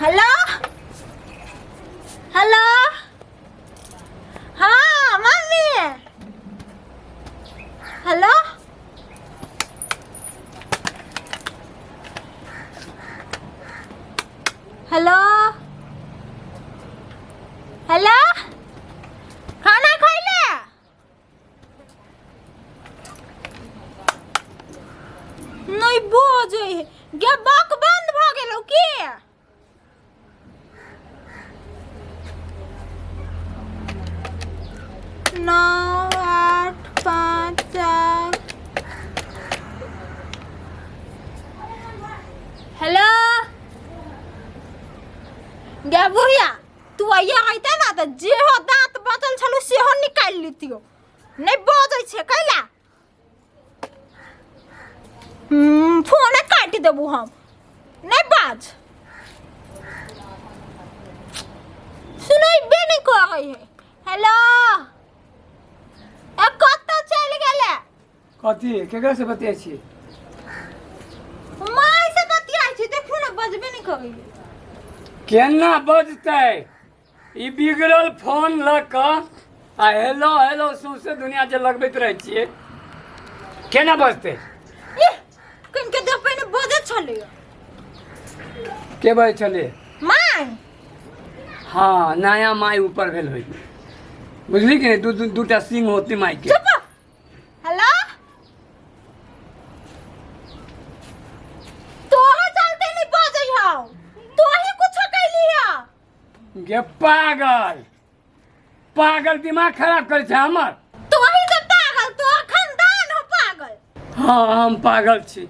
Hello hello हाँ mummy hello hello hello खाना खैले नहि बजै है गे बक बंद भऽ गेलौ की नौ आठ पाँच चार हेलो गे बुढ़िया तू आइए अइते ना तऽ जेहो दाँत बचल छलौ सेहो निकालि लितियो नहि बजै छै कैला फोने काटि देबू हम नहि बाज सुनैबे नहि करै है हेलो ए कतऽ चलि गेलै कथी केकरा से बतियाइ छियै माय से बतियाइ छी देखू ने बजबे नहि करै है केना बजतै ई बिगड़ल फोन लऽ कऽ आ हेलो हेलो सौंसे दुनिया जे लगबैत रहै छियै केना बजतै एह कनिके देर पहिने बजै छलै के बजै छलियै माय हँ नया माय ऊपर भेल होइ बुझली कि नहि दू दू दूटा सिंह होती मायके चुप हेलो तोहर चलते नहीं बजै हौ तोही कुछ कैली है गे पागल पागल दिमाग खराब करै छै हमर तोही तऽ पागल तोहर खानदान हो पागल हँ हम पागल छी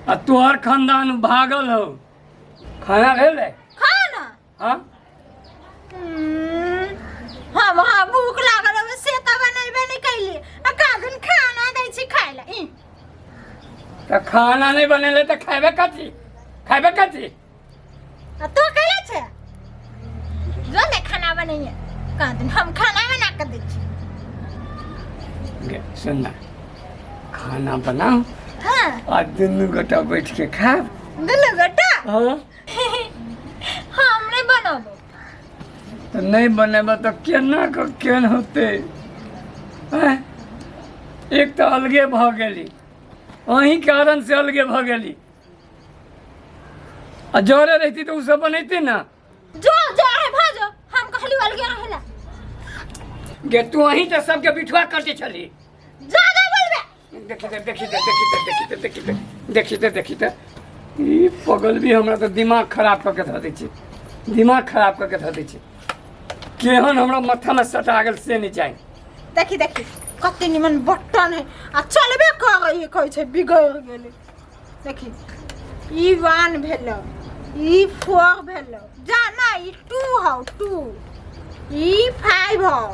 आ तोहर खानदान भागल हौ खाना भेलै खाना हँ हम हाँ भूख लागल हवे से तऽ बनेबे नहि कैली आ कादन खाना दै छी खाय ला ई तऽ खाना नहि बनेलै तऽ खेबै कथी खेबै कथी आ तू कैला छै जो ने खाना बनैये कादन हम खाना बना के दै छी गे सुन ना खाना बनाउ हाँ आ दुनू गोटा बैठ के खायब दुनू गोटा हाँ हम नहीं बनाबो तऽ नहि बनेबै तऽ केना कऽ केहन होतै आँय? एक तऽ अलगे भऽ गेली अहीं कारण से अलगे भऽ गेली आ जरे रहिती तऽ ओ सब बनैती ना जो जो है भाजो हम कहली अलगे रहेला गे तू अहीं तऽ सबके बिठुआ करते छली जा जा बोलबे देखी तऽ देखी तऽ देखी तऽ देखी तऽ देखी तऽ देखी तऽ देखी तऽ ई पगल भी हमरा तऽ दिमाग खराब कऽ के धऽ दै छै दिमाग खराब कऽ के धऽ दै छै केहन हमरा माथामे सटा गेल से नहि चाही देखी देखी कते निमन बटन है आ चलबे करै है कहै छै बिगड़ गेलै देखी ई वन भेलो ई फोर भेलो जा ना ई टू हौ टू ई फाइव हौ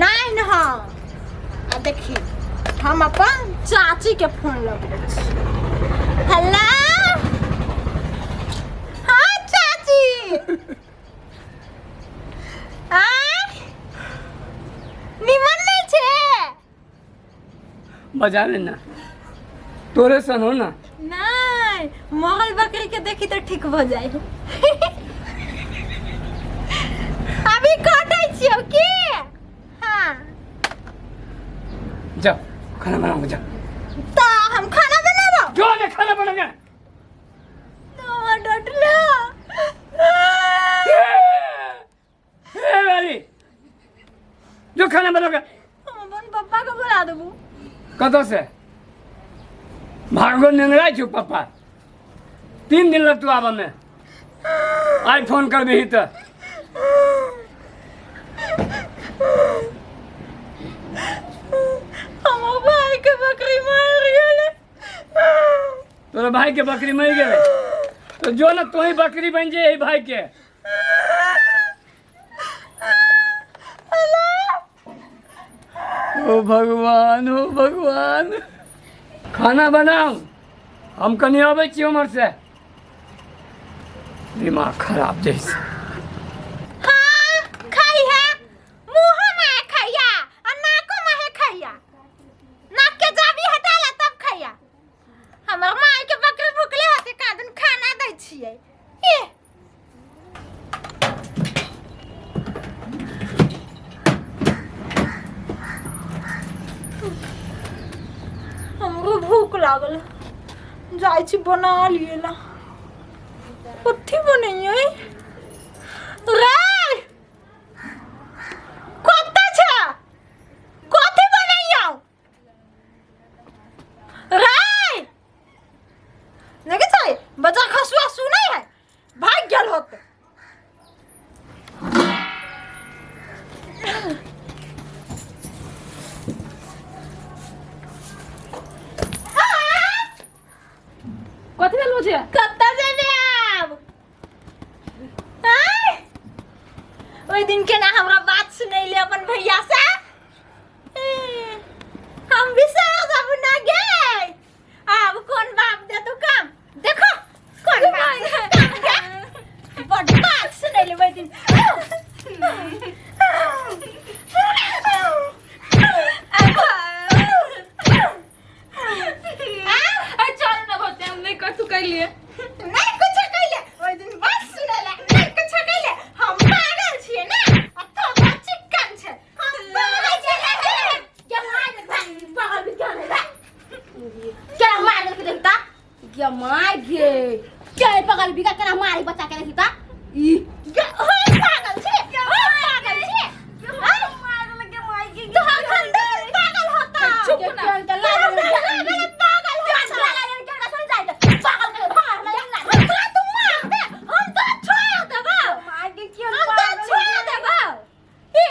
नाइन हौ आ देखी हम अपन चाची के फोन लगबै छी हेलो हाँ चाची आय निमन नहीं छे बजा लेना तोरे सन हो ना नहीं मरल बकरी के देखी तो ठीक हो जाए अभी काटै छियौ की हाँ जा खाना बनाओ जा तो हम खाना बनाबो जो ने खाना बनाओ तो डटला ए वाली जो खाना बनाओ हम अपन पप्पा के बुला देबू कतऽ से भागो नेंगराइ छौ पप्पा तीन दिन लगतौ आबऽ में आइ फोन करबिही तऽ हमर भाई के बकरी मर गेलै तोरा भाई के बकरी मरि गेलै तो जो ने तोही बकरी बनि जे भाई के ओ भगवान ओ भगवान खाना बनाउ हम कनि अबै छी उम्हर से दिमाग खराब जैसे हाँ खाई है मुँह में खाइया आ नाको में खाइया नाक के जाबी हटा ला तब खाइया हमर माय के बकरी भुखले होते कादन खाना दै छियै ए लागल जाइ छी बना लिए ला। कथी बनैयै रे? कतऽ छै? कथी बनैयौ रे? देखै छै बच्चा खसुआ सुनै है, भाग गेल होत। कथी भेल बुझिया? कतऽ जेबै आब? आँय? ओहि दिन केना हमरा बात सुनैले अपन भैया से, हम बिसर जाबू ना गे। आब कोन बाप देतौ काम? देखो कोन बाप काम गे। बड बात सुनैले ओहि दिन। अरे चल ना भौजी, हम नहीं कथू कैलिए। नहीं कुछ कैले, ओहि दिन बात सुनैले नहीं कुछ कैले। हम पागल छियै ने आ तो बड़ चिक्कन छै। हम पागल छियै ने। के मार दे पागल भी क्या नहीं क्या मार दे देखता के मार गे के पागल भी केना मारी बच्चा के देखता ई। गे, हम पागल छियै, हम पागल छियै। तोहर खानदान पागल होता। चुप ना। तोहर खानदान पागल होता। हमरा तू मार दे, हम तो छोड़ देबौ, हम तो छोड़ देबौ। ए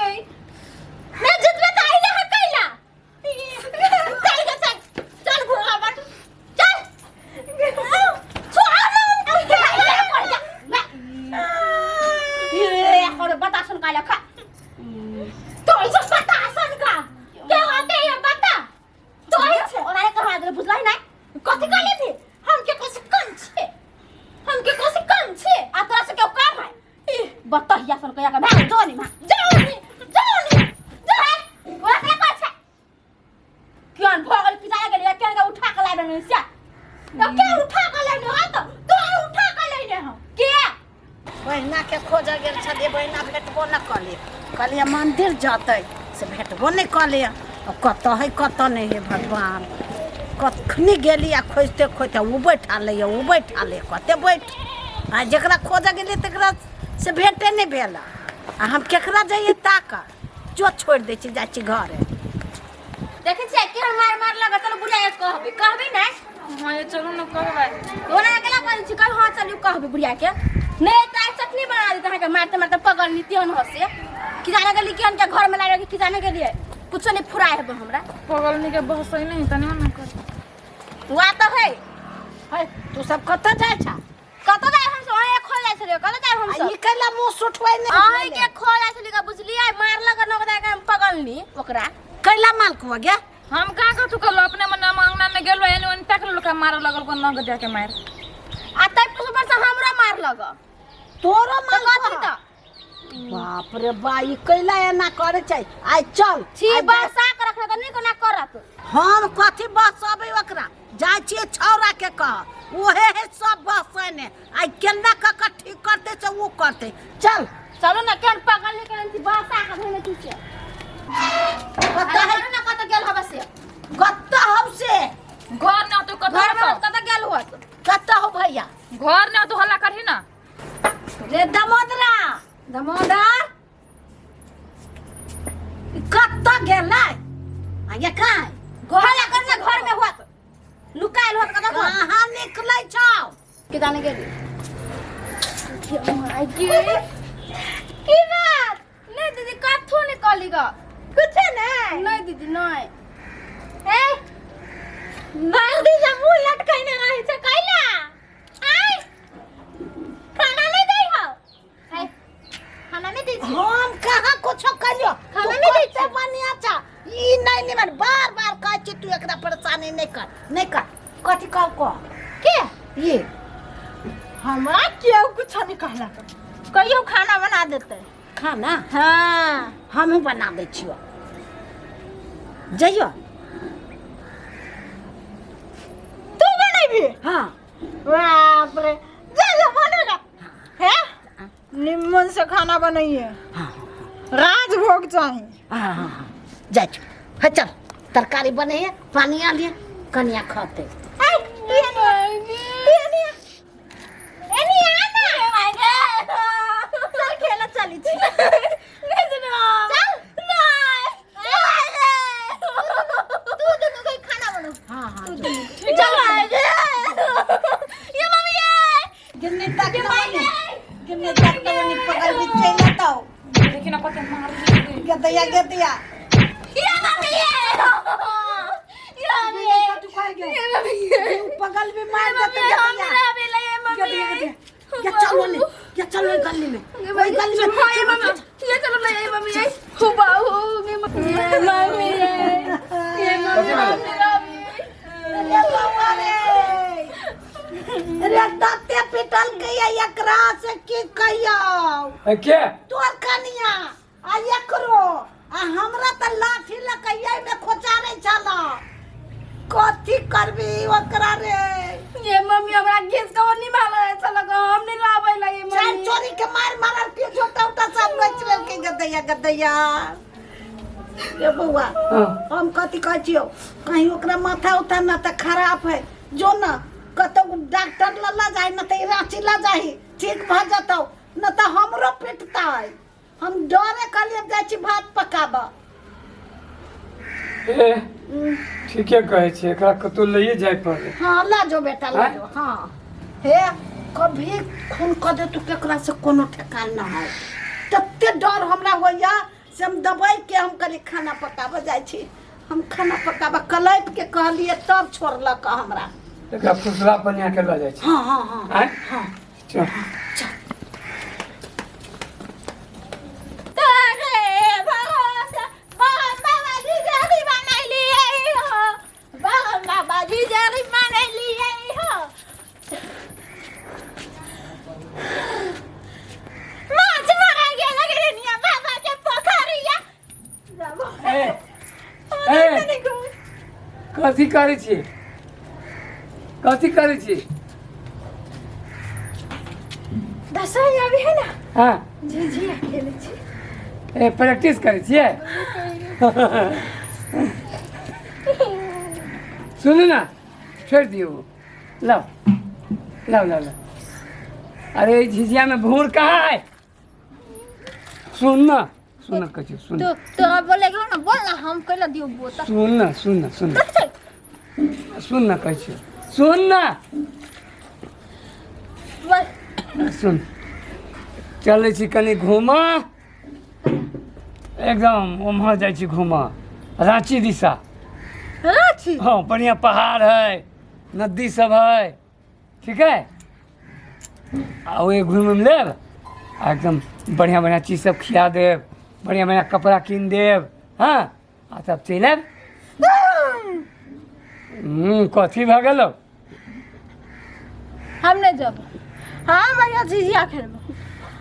नहीं जितबे त आइले है कैला। चल गे, चल चल घोड़ा बन चल। छोड़ ना। तो ऐसे बतासन का के होते ये बता तो ऐसे कथी कहले थी? हम के कैसे कम छे? हम के कैसे कम छे? बतहिया सन कया के भाग जो नी भाग। जाओ नी, जाओ नी, जाओ। ओकरा के कहै छै केहन भऽ गेल पिता गेलियै केहन के उठा के लाबि लेने से। तो के उठा के लेने हो? तो उठा के लेने हो के? बहिनाके खोजऽ गेल छलियै, बहिना भेटबो नहि कलियै। कहलियै मन्दिर जतै, से भेटबो नहि कलियै। आ कतऽ हइ कतऽ नहि हइ भगवान। कखनी गेली आ खोजिते खोजिते ओ बैठा लैए, ओ बैठा लैए, कते बैठ आ जकरा खोजऽ गेलियै तकरा से भेटे नहि भेल। आ हम केकरा जइयै ताकऽ? जो छोड़ि दै छी, जाइ छी घरे। देखै छियै केहन मार मार लगत। चलू बुढ़िया के कहबै, कहबै नै। हाँ ये चलू ना कहबै। ओना अकेला कहै छी कह। हाँ चलू कहबै बुढ़िया के, नहि तऽ आइ चटनी बना देत अहाँके मारते मारते पगल नी तेहन हसे कि जाने गेली केहन के घर में लागल कि जाने गेलियै कुछो नहीं फुराय हेबै हमरा। पगल के बहसै नहीं तनी मना कर। वा तऽ है। है तू सब कतऽ जाइ छह? कतऽ जाइ हम सब? अहें खो जाइ छलियै, कतऽ जाइ हम आ सब? ई कैला मुँह सुठबै नहि? अहीं के खो जाइ छलियै बुझलियै, मारलक नौ के हम पगल नी ओकरा। कैला माल कुआ गे? हम कहाँ कथू कहलो, अपने मने हम अंगना में गेलो एने ओने तक लोग मारे लगल को नग दे के मार। आ तै ऊपर से हमरो मारलक। तोरो तऽ माल कथी तऽ? बाप रे बा, ई कैला एना करे छै? आइ चल। छी आइ जा- बरसा के रखने तऽ नीक ओना करत। हम कथी बसबै ओकरा? जाइ छियै छौड़ा के कह, ओहे है सब बसने। आइ केना कऽ कऽ ठीक करतै से ओ करतै। चल। चलू ने, केहन पागल निकल छी बरसा के धोने छी से। कतऽ है? चलू ने, कतऽ गेल हबे से? कतऽ हौ से? घर न तो कतऽ घर में रहतौ? कतऽ गेल होत? कतऽ हौ भैया? घर न तो हल्ला करही ना। रे दमोदरा, दमोदर, ई कतऽ गेलै? आ ये कहाँ? घर कर ने, घर में होत लुकायल होत कतऽ होत? कहाँ निकलै छौ? के जाने गेली। की बात? नहीं दीदी, कथू नहीं कहली ग। कुछ नहीं? नहीं दीदी, नहीं। ए बाल्टी से मुंह लटकैने रहै छै कैला? आय खाना नहीं दै हौ? है, खाना नहीं दै छी? हम कहाँ कुछो करियो? खाना नहि दै कते बढ़िया छा ई। नहीं निमन, बार बार कहै छी तू एकरा परेशानी नहीं कर, नहीं कर। कथी कह कह? के? ये। हमरा केओ कुछ नहीं कहलक, कहियो खाना बना देतै। खाना? हाँ। हमहूँ बना दै छियो, जइयो। तू बनेबी? हाँ। बाप रे, जा जा बनेगा है। निम्मन से खाना बनाइए। हाँ। राजभोग चाहिए। हाँ हाँ हाँ, जाइ छौ। है चल। तरकारी बने है पानी आ लिए कनिया खते। चल खेला चली छी नहीं सुनो चल नहीं तू दुनू के खाना बनो। हाँ हाँ चल ये मम्मी ये गिन्नी तक नवनी गिन्नी तक नवनी पकड़ भी चल तो देखी ना कते मार दी। गदया गदया ये मम्मी ये ये मम्मी तू खाए गए ये मम्मी ये पगल भी मार देते मम्मी हम गदया ना भी ले मम्मी गदया गदया क्या चलो ने क्या चलो गली में वही गली में। हाँ ये मम्मी ये चलो ले ये मम्मी ये हो बाहू ये मम्मी ये मम्मी ये कथी भेलै? अरे बाबा रे रे दाते पिटल के एकरा से की कहियो। ए, के तोर कनिया आ एकरो आ हमरा त लाठी लकैया में खोचारे छल। कथी करबी ओकरा रे? ये मम्मी हमरा घिस के नहीं मारे चलो हम नहीं लाबै लगे चार मम्मी चोरी के मार मारल के छोटा उटा सब बेच लेलकै गदैया गदैया। रे बौआ हाँ हम कथी कहै छियौ कहीं ओकरा माथा उथा न त खराब है जो न कतौ डॉक्टर ल ल जाही न त रांची ल जाही ठीक भऽ जतौ न त हमरो पिटतै। हम डरे कहलियै जाइ छी भात पकाबऽ। ए ठीके कहै छी एकरा कतौ लइए जाय पड़लै। हाँ ला जो बेटा ला आँय? जो। हाँ हे कभी खून कऽ दे तू केकरा से कोनो ठेकान न है। तते डर हमरा होइया से हम दबाई के हम कहलियै खाना पकाबऽ जाइ छी। हम खाना पकाबऽ कलपि के कहलियै तब छोड़लक हमरा। एकरा फुसला बनिया के लऽ जाइ छी। हाँ हाँ हाँ आँय? हाँ चल चल। तोरे भरोसा बम बाबाजी जरी बनैलियै हो बम बाबाजी जरी बनैलियै हो। माछ मारा गेल गिरनिया बाबा के पोखरिया। ए ए कथी करै छी? कथी करै छी? दसैँ अभी है ना हाँ झिझिया खेलै छी। ए प्रैक्टिस करै छियै? सुनू ना छोड़ि दियौ लाओ लाओ लाओ लाओ। अरे ई झिझिया में भूर कहाँ है? सुन ना सुन ना कहै छियौ, सुन तो तोरा बोले ना बोल ना हम कैला दियौ बोता। सुन ना सुन ना सुन ना सुन ना कहै छियौ सुन ना बोल सुन चलै छी कनि घूमऽ एकदम उम्हर जाइ छी घूमऽ राँची दिशा। राँची? हाँ बढ़िया पहाड़ है नदी सब है ठीक है आ ओहि घूमि उमि लेब आ एकदम बढ़िया बढ़िया चीज सब खिया देब बढ़िया बढ़िया कपड़ा कीन देब। हाँ आ तब चलि आयब। कथी भऽ गेलौ? हम नहीं जब हम यहाँ झिझिया खेलबो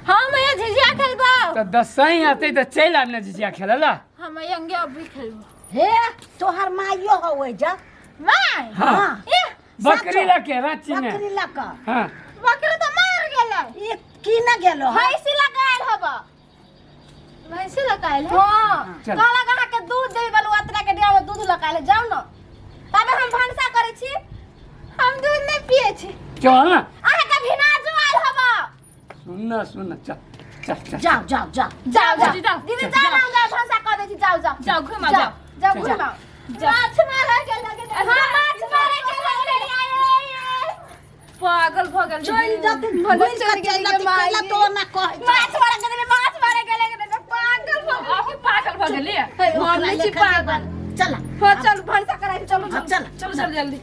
हम यहाँ झिझिया खेलबो। तऽ दसैँ आते तऽ चलि आयब ने झिझिया खेलै ला। हम यहाँ अभी खेलबो। हे तोहर माइयो हौ जा माय हाँ ए बकरी लके रांची में। बकरी लऽ कऽ। हाँ बकरी तऽ मर गेलै। ई की न गेलो हँ? भैंसी लगायल हब। भैंसी लगायल है? हाँ चल। कहलक अहाँ के दूध देबे वाला अतरा के डेरा में दूध लगायल है जाउ न तबे हम भनसा करै छी। हम दूध नहीं पिए छी। चल ना अहाँ के भिनाजू आयल हब। सुन ना सुन ना चल चल चल जाओ जाओ जाओ जाओ जाओ जाओ। दीदी जाओ ना जाओ भनसा कर दै छी जाओ जाओ जाओ घुमा जाओ जाओ घुमाओ। माछ मारे गेल हाँ माछ मारे के लगले पागल भऽ गेल। चलि जथिन घुरि कऽ चलि जथिन कैला तो ओना कहै छै। माछ मारे गेलै माछ मारे गेलै पागल भऽ गेल। अहूँ पागल भऽ गेलियै। हम नहीं छी पागल। चल हाँ चल भनसा कराइ चलू हाँ, चल चलू चल जल्दी।